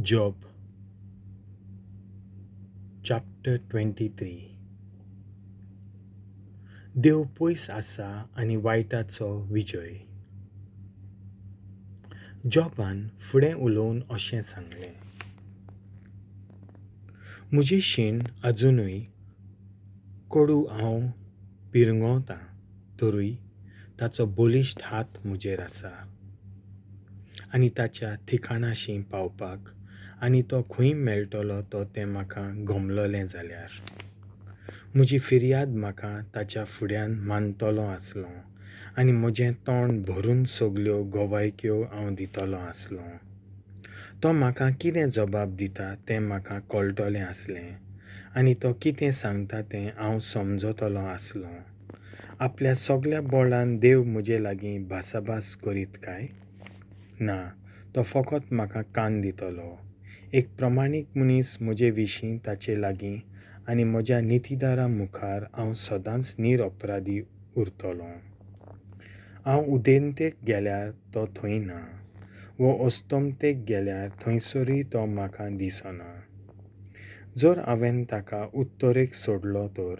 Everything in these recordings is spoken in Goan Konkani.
Job chapter 23. देव पयस आसा आनी वायटाचो विजय. जॉबान फुडें उलोवन अशें सांगलें, म्हजें शीण अजुनूय कोडू, हांव पिरंगोतां, तरूय ताचो बलिश्ट हात म्हजेर आसा आनी ताच्या ठिकाणाशी पावपाक आनी तो खंय मेळटलो तो तें म्हाका गमलोलें जाल्यार म्हजी फिर्याद म्हाका ताच्या फुड्यान मानतलो आसलो आनी म्हजें तोंड भरून सगल्यो गवायक्यो हांव दितलो आसलों. तो म्हाका कितें जबाब दिता तें म्हाका कळटलें आसलें आनी तो कितें सांगता तें हांव समजतलो आसलों. आपल्या सगल्या बळान देव म्हजे लागीं भासाभास करीत काय? ना, तो फकत म्हाका कान दितलो. एक प्रमाणीक मनीस म्हजे विशीं ताचे लागीं आनी म्हज्या नितीदारा मुखार हांव सदांच निरअपराधी उरतलों. हांव उदेंतेक गेल्यार तो थंय ना, वो अस्तमतेक गेल्यार थंयसरूय तो म्हाका दिसना. जर हांवें ताका उत्तरेक सोडलो तर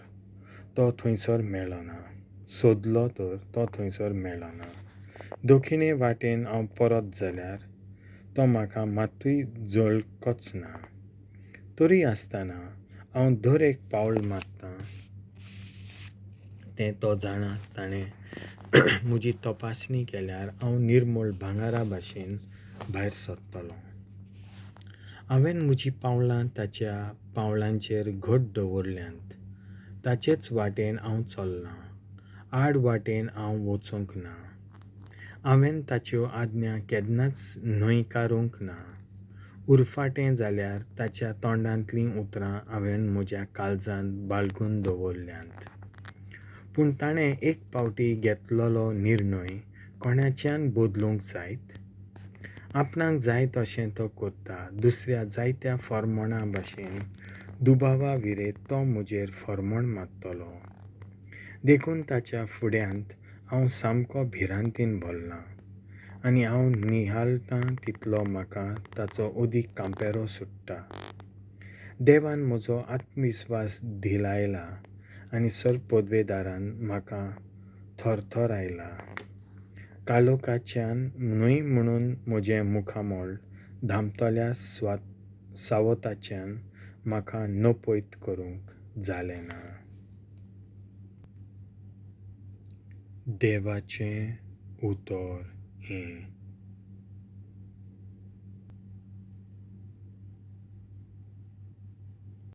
तो थंयसर मेळना, सोदलो तर तो थंयसर मेळना. दक्षिणे वाटेन हांव परत जाल्यार तो म्हाका मात्तूय झळकच ना. तरी आसतना हांव दर एक पावल मारतां तें तो जाणा. ताणें म्हजी तपासणी केल्यार हांव निर्मळ भांगरा भाशेन भायर सरतलों. हांवें म्हजीं पावलां ताच्या पावलांचेर घट दवरल्यांत. ताचेच वाटेन हांव चल्लां, आड वाटेन हांव वचूंक ना. हांवें ताच्यो आज्ञा केन्नाच न्हयकारूंक ना. उरफाटें जाल्यार ताच्या तोंडांतलीं उतरां हांवें म्हज्या काळजांत बाळगून दवरल्यांत. पूण ताणें एक पावटी घेतलेलो निर्णय कोणाच्यान बदलूंक जायत? आपणाक जाय तशें तो करता. दुसऱ्या जायत्या फॉर्मोणा भाशेन दुबावा विरेत तो म्हजेर फॉर्मोण मारतलो. देखून ताच्या फुड्यांत हांव सामको भिरांतीन भरलां आनी हांव निहालतां तितलो म्हाका ताचो अदीक कांपेरो सुट्टा. देवान म्हजो आत्मविस्वास धिलायला आनी सर्व पदवेदारान म्हाका थरथरायला. काळोखाच्यान न्हय म्हणून म्हजें मुखामळ धांपतल्या सावताच्यान म्हाका नपयत करूंक जालें ना. देवाचें उतर हें.